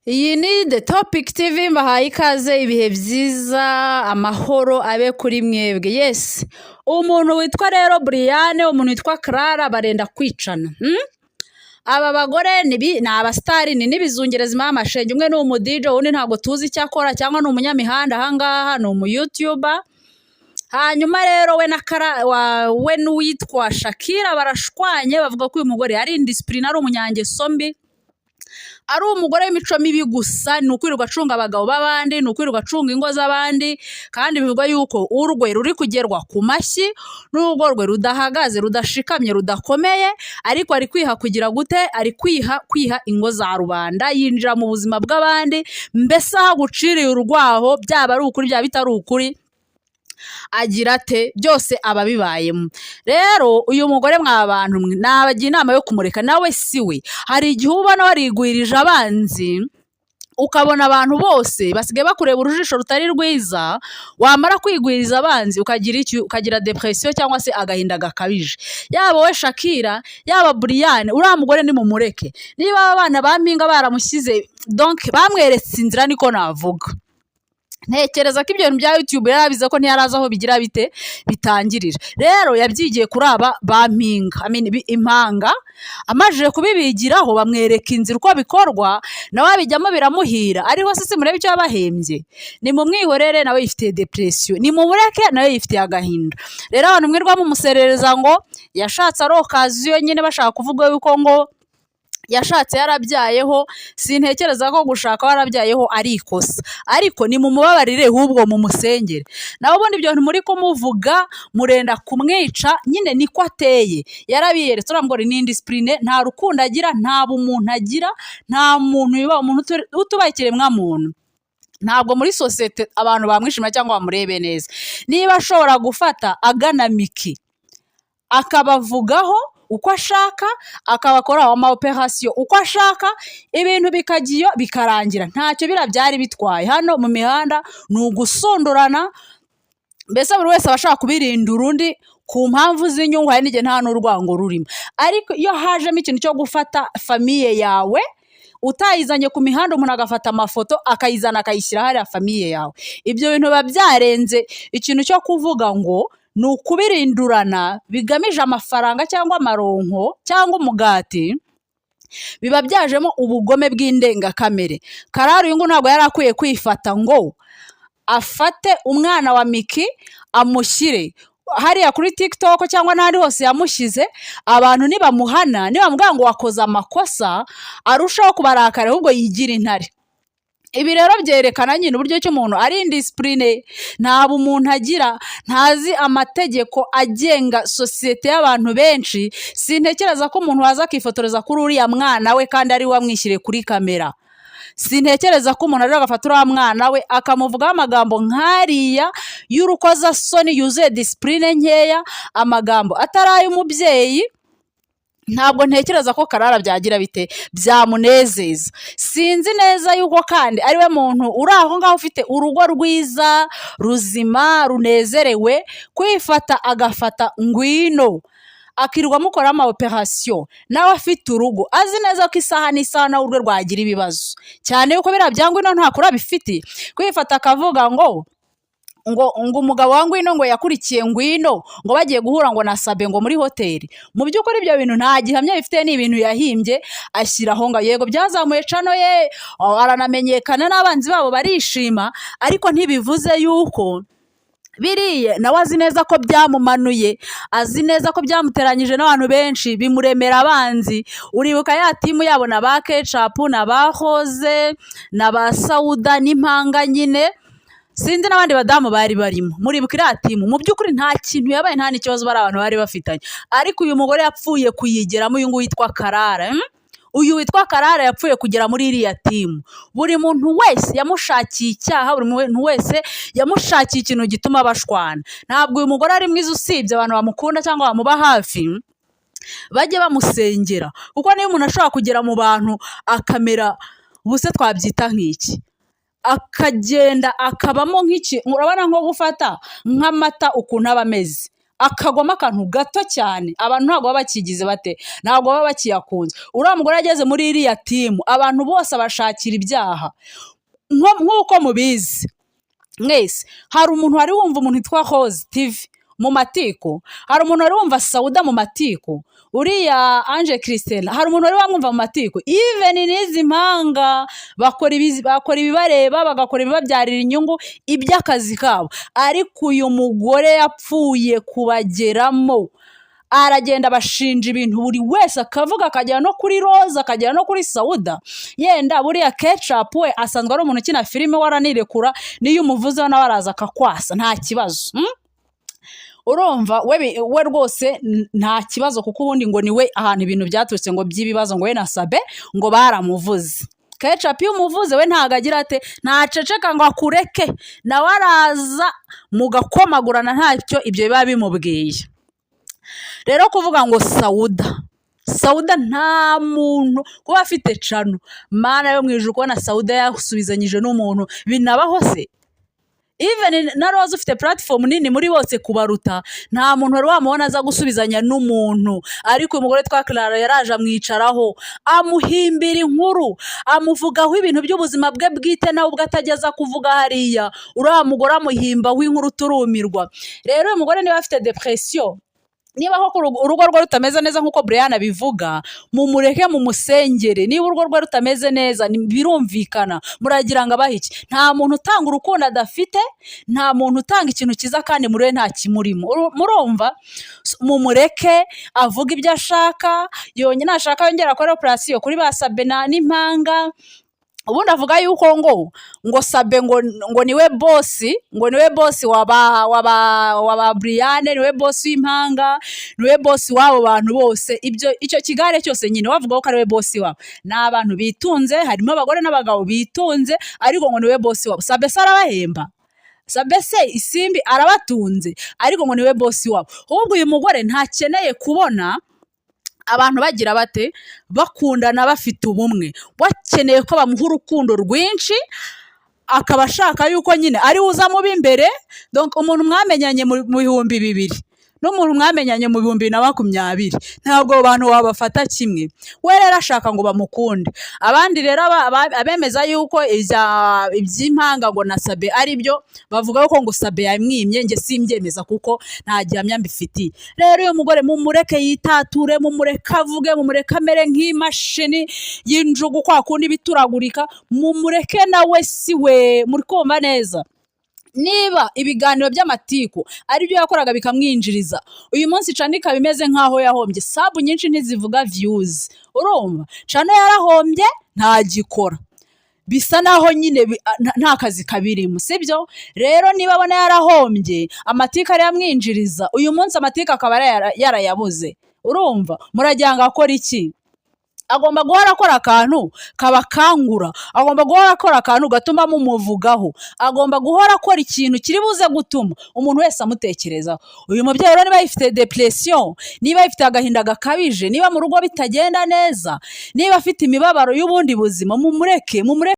Iyi ni The Topic TV, mbahaye ikaze, ibihe byiza, amahoro abe kuri mwebwe. Yes, umuntu witwa rero Brianne, umuntu witwa Clara barenda kwicana. Aba bagore ni abasitari, ni n'ibizungerezi mama shenge. Umwe ni umu DJ, undi ntabwo tuzi icyo akora, cyangwa ni umunyamihanda ahangaha, ni umu YouTuber. Hanyuma rero we na Kara, we n'uwitwa Shakira barashwanye, bavuga ko uyu mugore ari indiscipline, ari umunyangeso mbi, ari umugore w'imico mibi gusa, ni ukwirirwa acunga abagabo b'abandi, ni ukwirirwa acunga ingo z'abandi. Kandi bivugwa yuko urwe ruri kugerwa ku mashyi, n'urugo rwe rudahagaze, rudashikamye, rudakomeye, ariko ari kwiha kugira gute? Ari kwiha ingo za rubanda, yinjira mu buzima bw'abandi. Mbese aho aguciriye urwaho, byaba ari ukuri, byaba bitari ukuri, agira ate? Byose aba abibayemo. Rero uyu mugore, mwa bantu mwe, nabagira inama yo kumureka, nawe si we. Hari igihe ubona warigwirije abanzi, ukabona abantu bose basigaye bakureba urujisho rutari rwiza. Wamara kwigwiriza abanzi, ukagira iki? Ukagira depression cyangwa se agahinda gakabije. Yaba wowe Shakira, yaba Brianne, uriya mugore nimumureke. Niba aba bana ba Mpinga baramushyize, donc bamweretse inzira, niko navuga. Ntekereza ko ibyo bintu bya YouTube yarabize, ko ntiyarazi aho bigira bite bitangirira. Rero yabyigiye kuri aba ba Mpinga, I mean, impanga. Amajije kubibigiraho, bamwereka inzira uko bikorwa, nawe abijyamo biramuhira. Ariho se simurebe icyo yabahembye? Nimumwihorere, nawe yifitiye depression, nimumureke, nawe yifitiye agahinda. Rero abantu mwirwa mumuserereza ngo yashatse ari occasion nyine, bashaka kuvuga yuko ngo yashatse yarabyayeho, sintekereza ko gushaka warabyayeho ari ikosa, ariko nimumubabarire, ahubwo mumusengere. Nawe ubundi ibyo bintu muri kumuvuga, murenda kumwica nyine, niko ateye, yarabiyeretse. Uriya mugore ni indiscipline, nta rukundo agira, nta bumuntu agira, nta muntu yubaha umuntu, utubaha ikiremwamuntu. Ntabwo muri sosiyete abantu bamwishimira cyangwa bamurebe neza. Niba ashobora gufata agana Miki akabavugaho uko ashaka, akabakora ama operation uko ashaka, ibintu bikajya iyo bikarangira, ntacyo biriya byari bitwaye. Hano mu mihanda ni ugusundurana, mbese buri wese aba ashaka kubirindura undi ku mpamvu z'inyungu. Hari n'igihe nta n'urwango rurimo, ariko iyo hajemo ikintu cyo gufata famille yawe utayizanye ku mihanda, umuntu agafata amafoto akayizana akayishyira hariya famille yawe, ibyo bintu biba byarenze ikintu cyo kuvuga ngo ni ukubirindurana bigamije amafaranga cyangwa amaronko cyangwa umugati, biba byajemo ubugome bw'indengakamere. Karara uyu nguyu ntabwo yari akwiye kwifata ngo afate umwana wa Miki amushyire hariya kuri TikTok cyangwa n'ahandi hose yamushyize. Abantu nibamuhana, nibamubwira ngo wakoze amakosa, arushaho kubarakara, ahubwo yigira intare. Ibi rero byerekana nyine uburyo ki umuntu ari indiscipline, nta bumuntu agira, ntazi amategeko agenga sosiyete y'abantu benshi. Sintekereza ko umuntu waza akifotoreza kuri uriya mwana we kandi ari we wamwishyiriye kuri kamera, sintekereza ko umuntu aje agafata uriya mwana we akamuvugaho amagambo nk'ariya y'urukozasoni, yuzuye discipline nkeya, amagambo atari ay'umubyeyi. Ntabwo ntekereza ko Karara byagira bite byamunezeza. Sinzi neza yuko kandi ari we muntu uri aho ngaho ufite urugo rwiza, ruzima, runezerewe, kwifata agafata Ngwino akirirwa amukoraho ama operation, nawe afite urugo, azi neza ko isaha n'isaha nawe urwe rwagira ibibazo, cyane yuko biriya bya Ngwino nta kuri abifitiye. Kwifata akavuga ngo umugabo wa Ngwino ngo yakurikiye Ngwino, ngo bagiye guhura ngo na Sabe ngo muri hoteli, mu by'ukuri ibyo bintu nta gihamya bifite, ni ibintu yahimbye ashyiraho ngo yego byazamuye channel ye, oh, aranamenyekana n'abanzi babo barishima, ariko ntibivuze yuko biriya nawe azi neza ko byamumanuye, azi neza ko byamuteranyije n'abantu benshi, bimuremera abanzi. Uribuka ya team yabo na ba Kecapu na ba Hoze na ba Sawuda n'impanga nyine, sinzi n'abandi badamu bari barimo. Muribuka iriya team? Mu by'ukuri nta kintu yabaye, nta n'ikibazo bari abantu bari bafitanye, ariko uyu mugore yapfuye kuyigeramo. Uyu nguyu witwa Karara, Uyu witwa Karara yapfuye kugera muri iriya team, buri muntu wese yamushakiye icyaha, buri muntu wese yamushakiye ikintu gituma bashwana. Ntabwo uyu mugore ari mwiza, usibye abantu bamukunda cyangwa bamuba hafi bajye bamusengera, kuko niba umuntu ashobora kugera mu bantu akamera, ubuse twabyita nk'iki? Akagenda akabamo nk'iki? Urabona nko gufata nk'amata ukuntu aba ameze. Akagwamo akantu gato cyane, abantu ntabwo baba bakigize bate, ntabwo baba bakiyakunze. Uriya mugore ageze muri iriya team, abantu bose abashakira ibyaha. Nk'uko mubizi mwese, hari umuntu wari wumva umuntu witwa Rose TV mu matiku? Hari umuntu wari wumva Sauda mu matiku? Uriya Ange Christelle, hari umuntu wari wamwumva mu matiku? Even n'izi mpanga bakora ibibareba, bagakora ibibabyarira inyungu, iby'akazi kabo. Ariko uyu mugore yapfuye kubageramo, aragenda bashinja ibintu, buri wese akavuga, akagera no kuri Roza, akagera no kuri Sauda. Yenda buriya Kecapu we asanzwe ari umuntu ukina filime, waranirekura, n'iyo umuvuzeho nawe araza akakwasa, nta kibazo. Urumva we rwose nta kibazo, kuko ubundi ngo ni we ahantu ibintu byaturutse ngo by'ibibazo, ngo we na Sabe ngo baramuvuze. Kecapu iyo umuvuze, we ntabwo agira ate, ntaceceka ngo akureke, nawe araza mugakomagurana, ntacyo ibyo biba bimubwiye. Rero kuvuga ngo Sauda nta muntu kuba afite channel, Mana yo mu ijuru, kubona Sauda yasubizanyije n'umuntu binabaho se? Even na Rose ufite platform nini muri bose kubaruta, nta muntu wari wamubona aza gusubizanya n'umuntu. Ariko uyu mugore twa Clara yaraje amwicaraho, amuhimbira inkuru, amuvugaho ibintu by'ubuzima bwe bwite nawe ubwo atajya kuvuga hariya. Uriya mugore amuhimbaho inkuru, turumirwa. Rero uyu mugore niba afite depression, niba koko urugo rwe rutameze neza nk'uko Brian abivuga, mumureke, mumusengere. Niba urugo rwe rutameze neza, birumvikana. Muragira ngo abahe iki? Nta muntu utanga urukundo adafite, nta muntu utanga ikintu cyiza kandi muri we nta kimurimo. Murumva? Mumureke avuge ibyo ashaka yonyine, nashaka yongera akore operation kuri ba Sabena n'impanga. Ubundi avuga yuko ngo Sabe ngo niwe boss, ngo niwe boss waba Brian, niwe boss w'impanga, niwe boss w'abo bantu bose. Ibyo icyo kigare cyose nyine wavuga ko ari we boss wabo, ni abantu bitunze, harimo abagore n'abagabo bitunze, ariko ngo niwe boss wabo. Sabe se arabahemba? Sabe se Isimbi arabatunze? Ariko ngo niwe boss wabo. Ahubwo uyu mugore ntakeneye kubona abantu bagira bate, bakundana, bafite ubumwe. Wakeneye ko bamuha urukundo rwinshi, akaba ashaka yuko nyine ari we uza muba imbere. Donc umuntu mwamenyanye mu 2000 n'umuntu mwamenyanye mu 2020, ntabwo abo bantu wabafata kimwe. We rero ashaka ngo bamukunde. Abandi rero abemeza yuko iby'impanga ngo na Sabe ari byo, bavuga ko ngo Sabe yamwimye. Njye simbyemeza kuko nta gihamya mbifitiye. Rero uyu mugore mumureke yitature, mumureke avuge, mumureke amere nk'imashini y'injugu, kwa kundi bituragurika, mumureke nawe si we. Muri kumva neza? Niba ibiganiro by'amatiku aribyo yakoraga bikamwinjiriza, uyu munsi channel ikaba imeze nk'aho yahombye, sub nyinshi ntizivuga views, urumva channel yarahombye, ntagikora, bisa naho nyine nta kazi kabirimo, sibyo? Rero niba abona yarahombye, amatiku ariyo amwinjiriza, uyu munsi amatiku akaba yarayabuze, urumva muragira ngo akore iki? Agomba guhora akora akantu kabakangura, agomba guhora akora akantu gatuma mumuvugaho, agomba guhora akora ikintu kiri buze gutuma umuntu wese amutekerezaho. Uyu mubyeyi rero niba yifite depression, niba yifite agahinda gakabije, niba mu rugo bitagenda neza, niba afite imibabaro y'ubundi buzima, mumureke, mumureke.